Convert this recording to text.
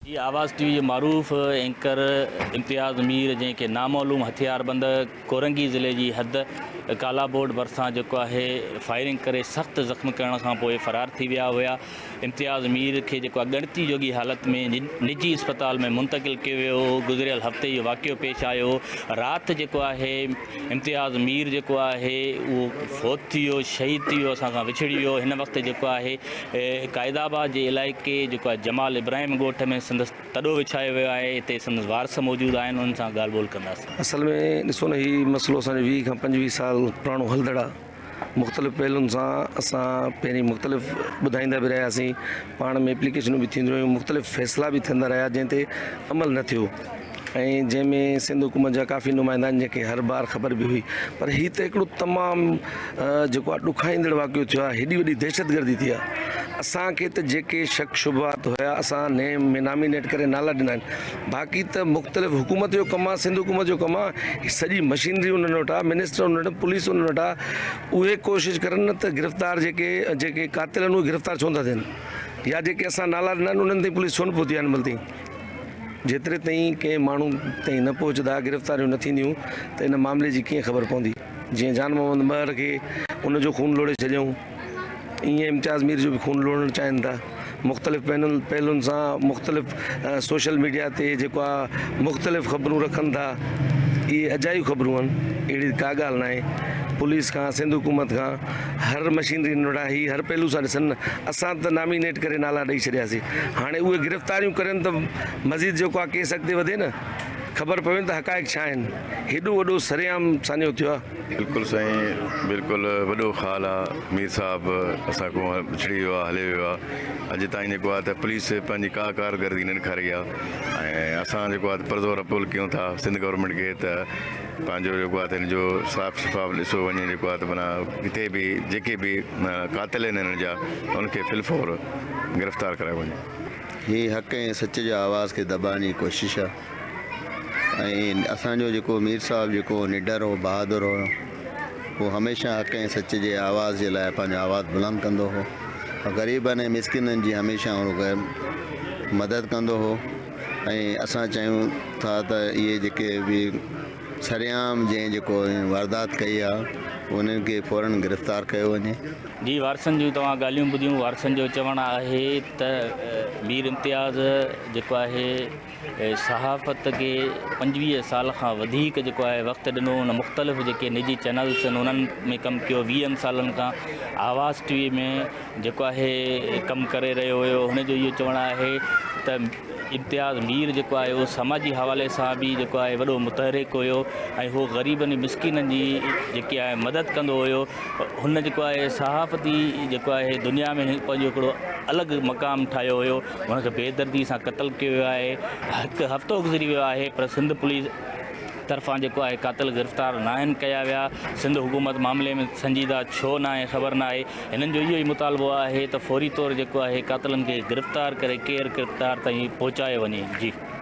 جي آواز ٽي وي جي معروف اينڪر امتياز مير جنهن کي نامعلوم هٿياربند ڪورنگي ضلعي جي حد ڪالا بورڊ ڀرسان جيڪو آهي فائرنگ ڪري سخت زخم ڪرڻ کان پوء فرار ٿي ويا هيا. امتياز مير کي جيڪو آهي ڳڻتي جوڳي حالت ۾ نجي اسپتال ۾ منتقل ڪيو ويو هو. گذريل هفتي اهو واقعو پيش آيو هو. رات جيڪو آهي امتياز مير جيڪو آهي اهو فوت ٿي ويو، شهيد ٿي ويو، اسان کان وڇڙي ويو. هن وقت جيڪو آهي قائد آباد جي علائقي جيڪو آهي جمال ابراهيم ڳوٺ ۾ سندس تڏو وڇايو ويو آهي. هتي سندس وارث موجود آهن انهن سان ڳالهه ٻولهه ڪنداسين. اصل ۾ ڏسو نه هي مسئلو اسان جو 20 کان 25 سال پراڻو هلندڙ آ مختلف پهلوئن سان اسان پهرين مختلف ٻڌائيندا به رهياسين پاڻ ۾ اپليڪيشنون به ٿينديون رهيون مختلف فيصلا به ٿيندا رهيا جنهن تي عمل نه ٿيو ۽ جنهن ۾ سنڌ حڪومت جا ڪافي نمائندا آهن جنهن کي هر بار خبر به هئي پر هي ته هڪڙو تمام جيڪو آهي ڏکائيندڙ واقعو ٿيو آهي هيڏي وڏي دهشتگردي ٿي آهي اسان کي ته جيڪي شڪ شبهات هيا اسان نيم ۾ نامينيٽ ڪري نالا ڏنا آهن باقي ته مختلف حڪومت جو ڪم آ سنڌ حڪومت جو ڪم آ سڄي مشينري انهن وٽ آ منسٽر انهن وٽ پوليس انهن وٽ آ اهي ڪوشش ڪرن نه ته گرفتار جيڪي جيڪي قاتل آهن اهي گرفتار ڇو نٿا ٿين يا جيڪي اسان نالا ڏنا آهن انهن تائين پوليس ڇو نه پهتي آهي هن مهل تائين جيتري تائين ڪنهن ماڻهو تائين نه پهچندا گرفتاريون نه ٿينديون ته ان معاملي جي ڪيئن خبر پوندي جيئن جان محمد مهر کي ان جو خون لوڙهي ڇڏيائون ايئن امتياز مير جو به خون لوڙهڻ چاهين ٿا. مختلف پهلوئن سان مختلف سوشل ميڊيا تي جيڪو آ مختلف خبرون رکن ٿا اهي اجايون خبرون آهن اهڙي ڪا ڳالهه ناهي پوليس کان سنڌ حڪومت کان هر مشينري هن وٽ آهي هر پهلو سان ڏسن نه اسان ته نامينيٽ ڪري نالا ڏئي ڇڏياسي هاڻي اهي گرفتاريون ڪرين ته مزيد جيڪو آ ڪيس اڳتي وڌي نه خبر پوي نه ته حقائق ڇا آهن هيڏو وڏو سرعام سانحو ٿيو آ. بلڪل سائين بلڪل وڏو خال آ مير صاحب اسان کان وڇڙي ويو آ هلي ويو آ اڄ تائين جيڪو آ ته پوليس پنهنجي ڪا ڪارڪردگي نه ڏيکاري آ ۽ اسان جيڪو آ ته پرزور اپيل ڪيون ٿا سنڌ گورنمينٽ کي ته پنهنجو جيڪو آ ته هن جو صاف شفاف ڏسو وڃي جيڪو آ ته معنيٰ ڪٿي به جيڪي به قاتل آهن هن جا ان کي في الفور گرفتار ڪرايو وڃي. هي حق ۽ سچ جي آواز کي دٻائڻ جي ڪوشش آ. ۽ اسان جو جيڪو مير صاحب جيڪو نڊر هو بهادر هو هو هميشه حق ۽ سچ جي آواز جي لاء پنهنجو آواز بلند ڪندو هو غريبن ۽ مسڪينن جي هميشه هو مدد ڪندو هو ۽ اسان چاهيون ٿا ته اهي جيڪي به سرعام جنهن جيڪو واردات ڪئي آهي انهن کي فورن گرفتار ڪيو وڃي. جي وارثن جون توهان ڳالهيون ٻڌيون وارثن جو چوڻ آهي ته مير امتياز جيڪو آهي صحافت کي 25 سال کان وڌيڪ جيڪو آهي وقت ڏنو ان مختلف جيڪي نجي چينلز آهن انهن ۾ ڪم ڪيو ويهن سالن کان آواز ٽي وي ۾ جيڪو آهي ڪم ڪري رهيو هيو هن جو اهو چوڻ آهي ته امتياز مير جيڪو آهي اهو سماجي حوالي سان به جيڪو آهي وڏو متحرڪ هيو ۽ هو غريبن مسڪينن جي جيڪي آهي مدد ڪندو هيو هن جيڪو آهي صحافتي جيڪو آهي دنيا ۾ پنهنجو هڪڙو الڳ مقام ٺاهيو هيو هن کي بيدردي سان قتل ڪيو ويو آهي هڪ هفتو گذري ويو آهي پر سنڌ پوليس طرفان جيڪو آهي قاتل گرفتار ناهن ڪيا ويا سنڌ حڪومت معاملي ۾ سنجيده ڇو ناهي خبر ناهي هنن جو اهو ئي مطالبو آهي ته فوري طور جيڪو آهي قاتلن کي گرفتار ڪري ڪير ڪردار تائين پهچايو وڃي جي.